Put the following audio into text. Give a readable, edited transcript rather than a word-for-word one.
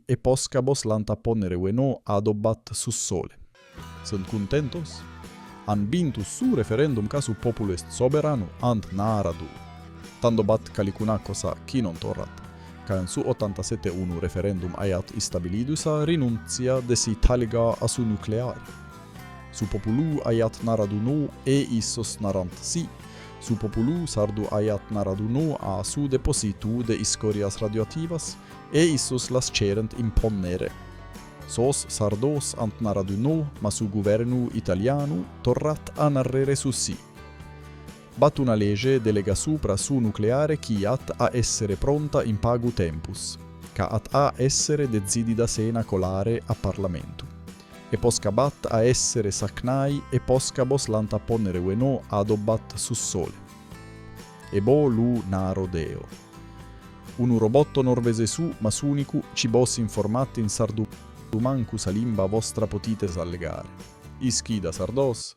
e posca bos l'ant a pònnere ue no adobbat su sole. Sunt cuntentos? Ant bintu su referendum ca su pòpulu est soberanu, ant naradu. Tando b'at calicuna cosa chi non torrat, ca in su otantasete unu referendum aiat istabilidu sa rinùntzia de s'Itàliga a su nucleare. Su populu aiat naradu no e issos narant si. Su populu sardu aiat naradu no a su depositu de iscorias radioativas e issos las cherent impònnere. Sos sardos ant naradu no ma su guvernu italianu torrat a nàrrere su si. B'at una lege delega supra su nucleare chi at a èssere pronta in pagu tempus, ca at a èssere detzìdida sena colare a Parlamentu. E posca b'at a èssere sa CNAI e posca bos l'ant a pònnere ue no adobbat su sole. E bo lu naro deo. Unu robotto norvesesu ma s'ùnicu chi bos informat in sardu mancu sa limba vostra potites allegare. Ischida sardos!